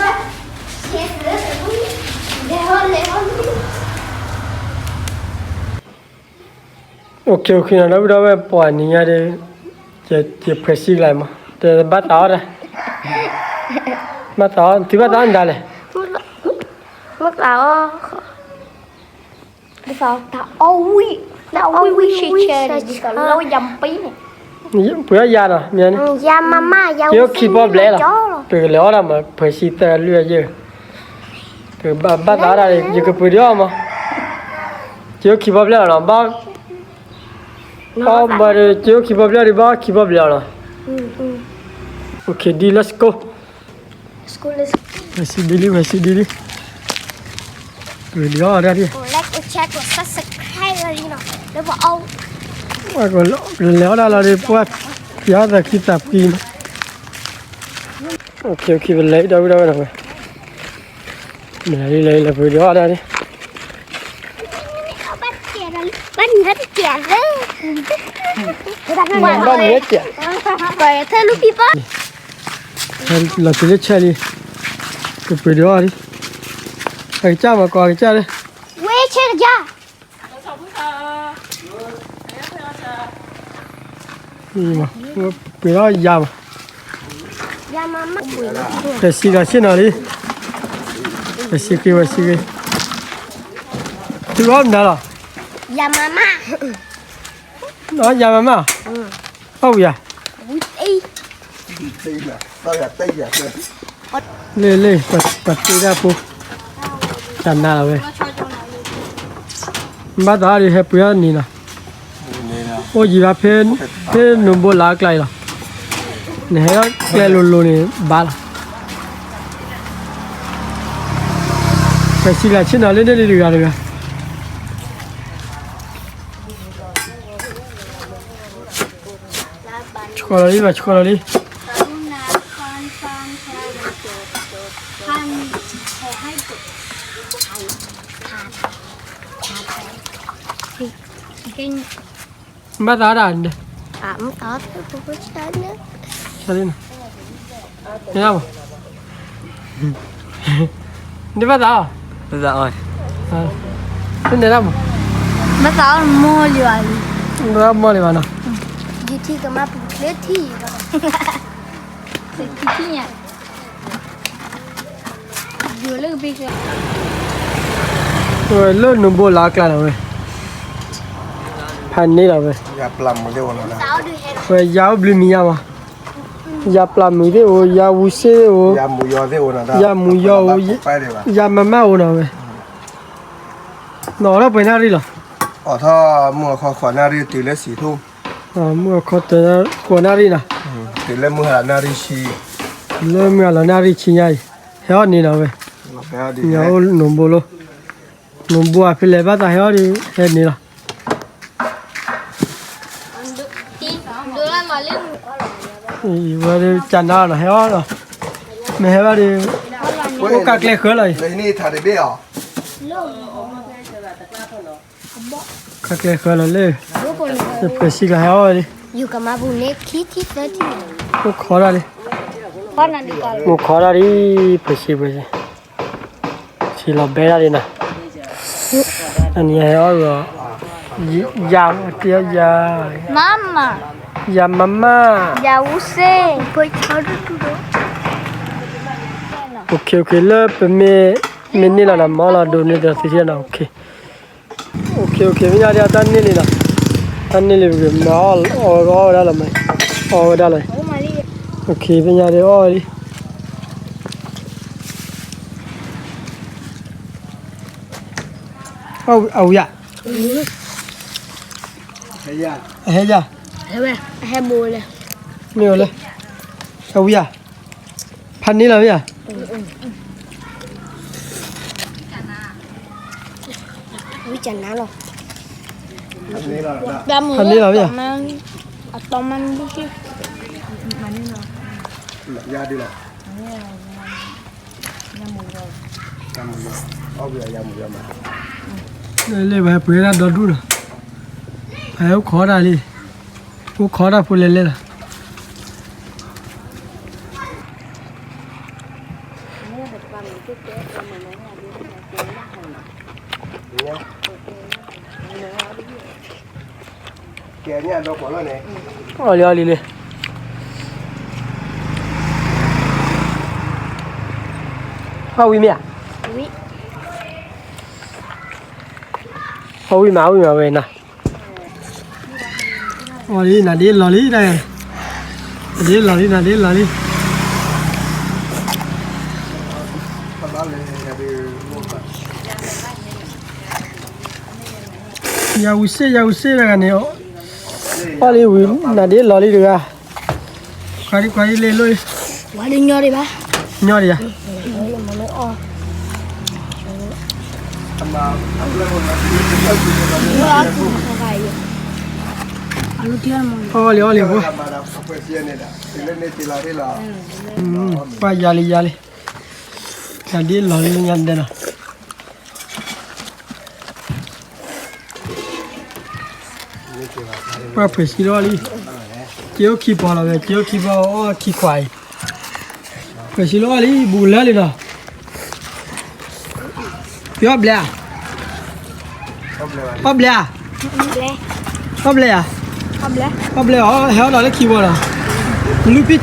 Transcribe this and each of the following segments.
အိၣ်ခ့ အိၣ်ခ့နီၤ ဒီပုၢ်ဒီဝဲၢ် ပှၤနံၤညါဒီး ယဖှဲးစံကလၤမး တဘၣ်သးအီၣ်တၢ်, ဘၣ်သးအီၣ် သုဘၣ်သးအီၣ်မတၤလဲၣ်, မတၤအီၣ် တၢ်အီၣ်ဝံၣ်, တၢ်အီၣ်ဝံၣ်ဝံၣ်ဆဲးဆဲးန့ၣ် ဒ်သိးလၢယၤပံၤန့ၣ်, ပှ့ၤအီၣ်ယၤနီၤ မ့ၢ်န့ၣ်, ယၤမၤမၢ် ယၤဝံၣ်ခံဘီဘျဲၣ်လီၤ, ပကလဲၤအီၣ်ဒၣ်မး ဖှဲးစံသၢလွံၢ်အယဲၢ်, ပဘၣ်သးဒၣ် ယကပှ့ၤဒုးအီၣ်မး, ကအိၣ်ခံဘီဘျဲၣ်လီၤနီၤ ဘၣ်, အီၣ်ဘၣ်ဒီး ကအိၣ်ခံဘီဘျဲၣ်ဒီး ဘၣ်အီၣ်ခံဘီဘျဲၣ်လီၤနီၤ, အိၣ်ခ့ဒ် let's go. ဝဲစံဒ်လံ ဝဲစံဒ်လံ, ပှ့ၤဒုးအီၣ်ဒၣ်ဒ်, လဲၤအီၣ်ဒၣ်လီၤဒီး ပှၤဖၠါသးခံသးပှံၤနီၤ, အိၣ်ခ့ အိၣ်ခ့ ပလဲၤလံ လဲၤလံ လဲၤပှ့ၤဒုးအီၣ်ဒၣ်ဒ်, ဘၣ်နံၤဟဲတကဲး, ဘၣ်နံၤဟဲတကဲး, ထဲလူၤဖံဘၣ် လီၤတုၤလၢဆဲးလံ, ကပှ့ၤဒုးအီၣ်လံ, အကစၢ်မၤကိးအကစၢ်လၢ, ဝဲဆဲးတကၢ်, ပှ့ၤအီၣ်ယၤမး, ဖဲစံဒီးဆ့ၣ်နီၤလံ, ဖဲစံဃ့ ဖဲစံဃ့, သုအီၣ်မနုၤလီၤ, ယၤမၤမၢ်, ယၤမၤမၢ်, အီၣ်ဝံၤယၤ လ့ၣ်လ့ၣ် ပှၤတ့ဒၣ်ဖိ, တၢ်နါလီၤဝဲ, ဘၣ်သးအီၣ်ဒီးဟဲပှ့ၤအီၣ်န့ၣ်နီၤ, အိၣ်ယံၤဘၣ်ဖဲ, ဖဲနူဘိလၢအကျါအံၤလီၤ, နဟဲကျဲလိၤလိၤန့ၣ်ဘၣ်လီၤ, ပစံးလၢဆ့ၣ်နီၤလၢန့ၣ်လံတဂၤတဂၤ ဆှီလီၤလံ ဘၣ်ဆှီလီၤလံ, ဘၣ်သးဒၣ်, လံနီၤ, န့ၣ်ဘၣ်သးအီၣ်, ဘၣ်သးအီၣ်, န့ၣ်ဒၣ်မး, ဘၣ်သးအီၣ်မီၢ်လံဘၣ်, ဘၣ်မီၢ်လံဘၣ်နီၤ, ယထံၣ်ကမၣ်ပူၤချ့ထံၣ်, လၢနူဘိလၢအကျါလီၤဝဲ, ဖးန့ၣ်လီၤဝဲ, ဝဲယၤအိၣ်ဘျုးမံၤယါမး, ယၤပျၢ်မုာ်သ့ၣ်အိၣ်, ယၤဝူစ့သ့ၣ်အိၣ်, ယၤမူယီၣ်အိၣ်, ယၤမမၣ်အိၣ်နီၤဝဲ, နအီၣ်ထီၣ်ပှဲၤနၣ်ရံၣ်လီၤ, အီၣ်ထီၣ်မုၢ်အခီဃီနၣ်ရံၣ်တုၤလၢစံးထူၣ်, မုၢ်အခီတၢၤ ကိးနၣ်ရံၣ်နီၤ, တုၤလၢမုၢ်ဟါလီၤနၣ်ရံၣ်ဆံ, လၢမုၢ်ဟါလီၤနၣ်ရံၣ်ဆံညါအံၤ ဟဲအီၣ်န့ၣ်နီၤဝဲ, ညၣ်အိၣ်နိၣ်ဘိလိ, နိၣ်ဘိအဖဲလဲၣ်ဘၣ်သးဟဲအီၣ်ဒီး ဟဲန့ၣ်လီၤ. ဝဲဒၣ်ကနၣ်နီၤ ဟဲအီၣ်နီၤ, မ့ၢ်ဟဲဘၣ်ဒီး အိၣ်ကးကျဲဃၢလီၤအံၤ, ကးကျဲဃၢလီၤလၢ ပှဲၤစံကျါဟဲအီၣ်လံ, အိၣ်ခိးဒၣ်လံ, အိၣ်ခိးဒၣ်လံ, ပှဲၤစံပှဲၤစံ, ဆံးလီၤဘဲဒၣ်လံနီၤ, တနံၤဟဲအီၣ်ဒီး ယၤ, ယၤ, မၤမၤ, ယၤမၤမၤ, ယၤဝူစ့, အိၣ်ခ့အိၣ်ခ့ လၢပမ့ၢ်, မ့ၢ်န့ၢ်လီၤနီၤ မၤအီၣ်လီၤဒိးန့ၢ်ဒီးသုထံၣ်နီၤ, အိၣ်ခ့, အိၣ်ခ့ အိၣ်ခ့ မ့ၢ်ညါဒီး အတၢ်န့ၢ်လံနီၤ, တၢ်န့ၢ်လံ ပကမၤအီၣ်ဝဲဒၣ်လီၤမး, အီၣ်ဝဲဒၣ်လီၤ, အိၣ်ခ့ မ့ၢ်ညါဒီးအီၣ်လံ, အဝံၤဧါ, အဟဲယၤ, မ့ၢ်ဝဲလဲၣ်, အဝံၤဧါ, ဖးန့ၢ်လီၤမ့ၢ်ဧါ, ဝံၤကနါလီၤ, ဖးန့ၢ်လီၤမ့ၢ်ဧါ, အတမၤန့ၢ်လီၤ, လၢပှၤဟဲပှ့ၤဒၣ်ဒီဒူၣ်နီၤ, ပှၤဟဲအိၣ်ခိးဒၣ်လံ, အိၣ်ခိးဒၣ်ဖိလဲၤလဲၤလီၤ. အီၣ်လံ အီၣ်လံလံ, အီၣ်ဝံၤမ့ၢ်ဧါ, အီၣ်ဝံၤမး အီၣ်ဝံၤမးဝဲနီၤ, အီၣ်လံ နၤဒ့လီၤလံ, နၤဒ့လီၤလံ နၤဒ့လီၤလံ. ယၤဝံၤစ့ၢ် ယၤဝံၤစ့ၢ်တဂၤန့ၣ်, အီၣ်လံဝံၤ နၤဒ့လီၤလံတဂၤ, ကွၢ်ဒံကွၢ်ဒံလ့လိၣ်, ဝါဒုးညီဒံးဘၣ်, ညီဒံးယၤ, အီၣ်လံအီၣ်လံဖိ, ကွၢ်ယၤလံယၤလံ, နၤဒ့လီၤလံညါဒဲးနီၤ. ပှၤဖှဲးဆံလီၤအီၣ်လံ, က့ၤအိၣ်ခံပီၤလီၤဝဲ, က့ၤအိၣ်ခံပီၤအီၣ်ခံခွးအံၤ, ဖှဲးဆံလီၤအီၣ်လံ ဘူးလၢလံနီၤ. ပအီၣ်ဘျဲဧါ, အီၣ်ဘျဲဧါ, အီၣ်ဘျဲဧါ, အီၣ်ဘျဲအီၤ ဟဲအီၣ်ဒီးလၢခံ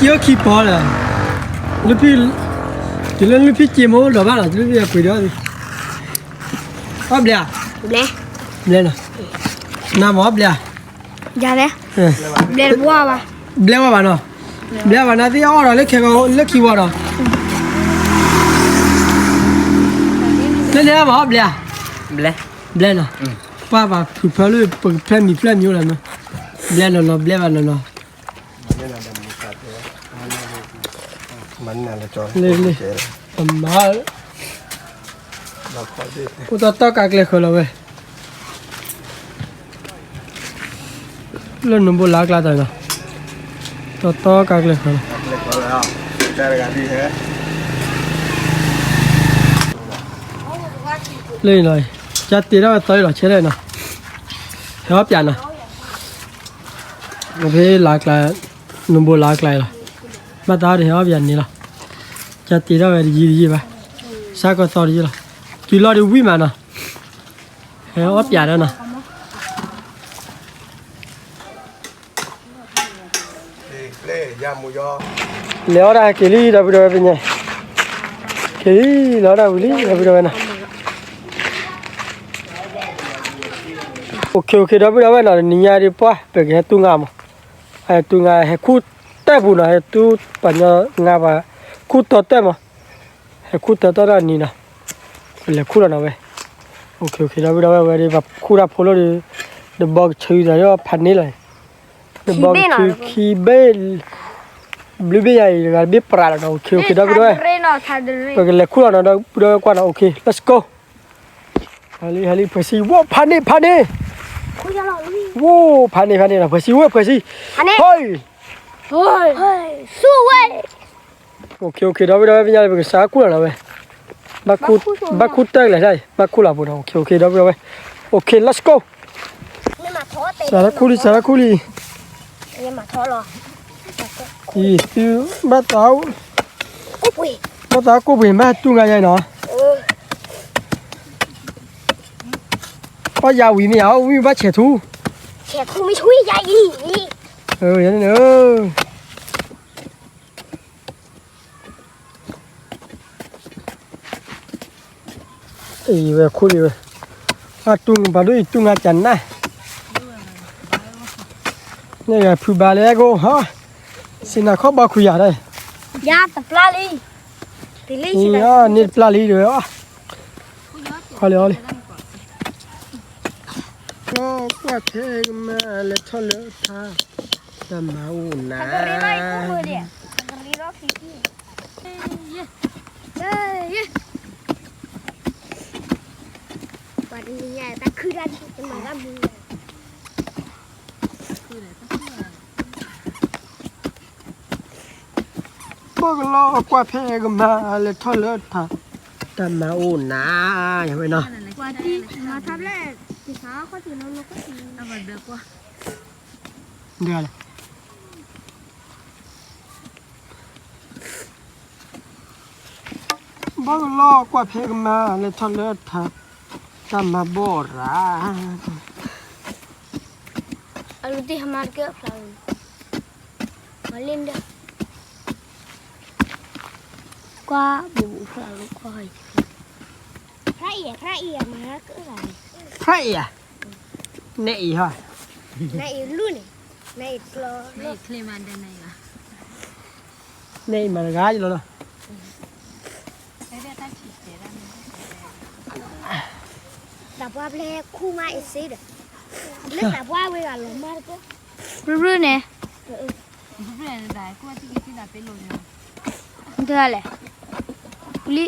ပီၤလီၤ. လွံၢ်ဖံၣ်က့ၤအိၣ်ခံပီၤလီၤ, လွံၢ်ဖံၣ်, တုၤလၢလွံၢ်ဖံၣ်က့ၤမ့ၢ်ဒီးဘၣ်လီၤ, လွံၢ်ဖံၣ်အပှ့ၤဒီး အီၣ်ဘျဲဧါ, ဘျဲ, ဘျဲနီၤ, နမ့ၢ်အီၣ်ဘျဲဧါ, ဘျဲတဘၣ်ဘၣ်, ဘျဲဝဲဘၣ်နီၤ, ဘျဲဘၣ်နီၤ သ့ၣ်အီၣ်ဒီးလၢခံပီၤဒီး, လၢန့ၣ်မ့ၢ်အီၣ်ဘျဲဧါ, ဘျဲနီၤ, ပှၤဘၣ်ဖုးဖၢလၢပကဖျဲမံၤဖျဲမံၤအိၣ်လီၤမး, ဘျဲနီၤနီၤ ဘျဲဘၣ်နီၤနီၤ. လၢလၢ, အမါ, အိၣ်တီတီကးကျဲဃၢၤလီၤဝဲ, လၢနဘိလၢအကျါတၢ်နီၤ, တီတီကးကျဲဃၢၤလီၤ. လၢအံၤလီၤ, ကၢ်တ့ထီၣ်ဝဲသီအံၤလီၤ ဆဲးဒၣ်နီၤ, ဟဲအီၣ်ပၠးနီၤ. ဖဲလၢအကျါ, နဘိလၢအကျါအံၤလီၤ, ဘၣ်တၢ်အီၣ်ဒီးဟဲအီၣ်ပၠးန့ၣ်လီၤ. ကၢ်တ့ထီၣ်ဝဲတယံာ်တယံာ်ဘၣ်, စၢ်ကီသီတယံာ်လီၤ, တုၤလီၤဒီးဝံၣ်မးနီၤ, ဟဲအီၣ်ပၠးဒီးနီၤ. လဲၤအီၣ်ဒၣ်က့ၤလံ ဒီပုၢ်ဒီဝဲၢ်ပညါ, က့ၤလံ လဲၤအီၣ်ဒၣ်ဝံၤလံ ဒီပုၢ်ဒီဝဲၢ်နီၤ. အိၣ်ခ့ အိၣ်ခ့ ဒီပုၢ်ဒီဝဲၢ်နီၤ, တနံၤညါဒ်ပှၢ် ပကဟဲတူၢ်ငါမး, ဟဲတူၢ်ငါ ဟဲခူၣ်တၢၢ်ပူၤနီၤ, ဟဲတူၢ်ပှၤညီငါပှၤ ခူၣ်တီတၢၢ်မး, ဟဲခူၣ်တီတၢၢ်တနံၤနီၤ, ပလဲၤခူၣ်လီၤနီၤဝဲ. အိၣ်ခ့ အိၣ်ခ့ ဒီပုၢ်ဒီဝဲၢ်ဝဲဒၣ် ပှၤခူၣ်တၢ်ဖိလီၤဒီး, ဒီးဘီကဆၢသးဒီးဖးန့ၢ်လီၤ. ဘီဘီကယူခံဘ့ၣ်, ဘျုးဘ့ၣ်ယၤအံၤ တဂၤတဘ့ၣ်ပြးလီၤနီၤ, အိၣ်ခ့ အိၣ်ခ့ ဒီပုၢ်ဒီဝဲၢ်, ပကလဲၤခူၣ်လီၤနီၤ ဒီပုၢ်ဒီဝဲၢ်ကွၢ်နီၤ, အိၣ်ခ့ let's go. ဟါလံ ဟါလံ ဖှဲးစံ ဝိ ဖးန့ၣ် ဖးန့ၣ်, ဝိ ဖးန့ၣ် ဖးန့ၣ်နီၤ, ဖှဲးစံ ဝဲ ဖှဲးစံ, ဟဲ, ဆူဝဲ, အိၣ်ခ့ အိၣ်ခ့ ဒီပုၢ်ဒီဝဲၢ် ပညါလၢပကစးခူၣ်လီၤနီၤဝဲ, ဘၣ်ခူၣ်တၢ်ကလဲၤတၢ်အံၤ ဘၣ်ခူၣ်လီၤပူၤနီၤ, အိၣ်ခ့ အိၣ်ခ့ ဒီပုၢ်ဒီဝဲၢ်, အိၣ်ခ့ let's go. စးထီၣ်ခူၣ်လံ စးထီၣ်ခူၣ်လံ, အံၤသု ဘၣ်သး, ဘၣ်သးကိၢ်ပှ့ၤ ဘၣ်တူၢ်ငါယါအံၤနီၤ, အီၣ်ယါဝံၤမ့ၢ်ဧါ, ဝံၤဘၣ်ဆဲးထူ, ဆဲးထူမ့ၢ်ထူယါအံၤ, ယါန့ၣ်ဧၢ. အံၤဝဲခူၣ်လံဝဲ, အတူၢ်ပှၤဒိၣ်အံၤတူၢ်ငါကနၣ်, န့ၣ်ဂၤဖုဘါလဲၣ်ကိၣ်ဟီ, စံနၤခီၣ်ဘီခွံယၤဒၣ်, ယါတပျၢ်လံ, န့ၣ်တပျၢ်လံဒ်ဝဲ, ခီလံအီလံ, ကွၢ်ကွၢ်ထဲကမၤလဲၤထီၣ်လၢထါ, တၢ်မၤအိၣ်နၤ ပှၤတနံၤညါတၢ်ခုၣ်တၢ်ဒံးတမၤတၢ်မူ, ဘီကလီကွၢ်ဖဲကမၤလဲၤထီၣ်လၢထါ, တၢ်မၤအိၣ်နၤ, ယဝဲနီၤ, ပှၤတံၤမၤထါဖျဲၣ်, တံၤဆါခီၣ်ထံးနီၤနီၤခီၣ်ထံး, ဒ်လဲၣ် ဘီကလီကွၢ်ဖဲကမၤလဲၤထီၣ်လၢထါ, တၢ်မၤဘီၣ်ရၤ, အလူၤတံၢ်ဟါမါတကဲအဖျါ, မၤလ့ဒီး, ကွၢ်ဘူးဘူးဖျါလီၤကွၢ်, ဖျါအံၤ ဖျါအံၤ မၤက, ဖျါအံၤဧါ, နဲအံၤဟီ, နဲအံၤလူန့ၣ်, နဲအံၤကျီ, နဲအံၤမၤတဂၤလီၤလီၤ. တၢ်ပှၢ်ဖျဲၣ်ခူၣ်မးအ့ၣ်စ့ဒီး, လၢတၢ်ပှၢ်ဝဲဂၤလီၤမၢ်တက့ၢ်, ဘြူၣ်ဘြူၣ်န့ၣ်, တၢ်လဲၣ်, လံ,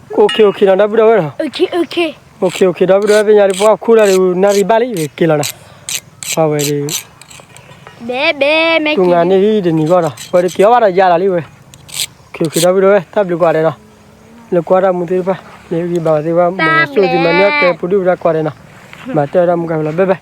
အိၣ်ခ့ အိၣ်ခ့နီၤ ဒီပုၢ်ဒီဝဲၢ်နီၤ, အိၣ်ခ့ အိၣ်ခ့ ဒီပုၢ်ဒီဝဲၢ် ပညါဒ်ပှၤခူၣ်တၢ်ဒ် နၣ်ရံၣ်ဘၣ်လံ က့ၤလီၤနီၤ, ပှၤဝဲဒ် ဘဲဘဲ မ့ၢ်တူၢ်ငါန့ၣ်ဒ်တနံၤဂီၢ်နီၤ, ပှၤတက့ၤအီၣ်ဘၣ်ဒီးယါလီၤလံဝဲ, အိၣ်ခ့ အိၣ်ခ့ ဒီပုၢ်ဒီဝဲၢ် တၢ်ဘျုးကိးဂၤဒဲးနီၤ, လၢကွၢ်တၢ်မူသ့ၣ်တဖၣ် လၢဂံၢ်ဘါဝဲသ့ၣ်တဖၣ် မ့ၢ်စိၣ်သ့ၣ်မၤန့ၢ်ကဲပူၤဒုၣ်ပဒါကိးဂၤဒဲးနီၤ, မၤတၢ်တၢ်မူကါဖဲလီၤ ဘဲဘဲ.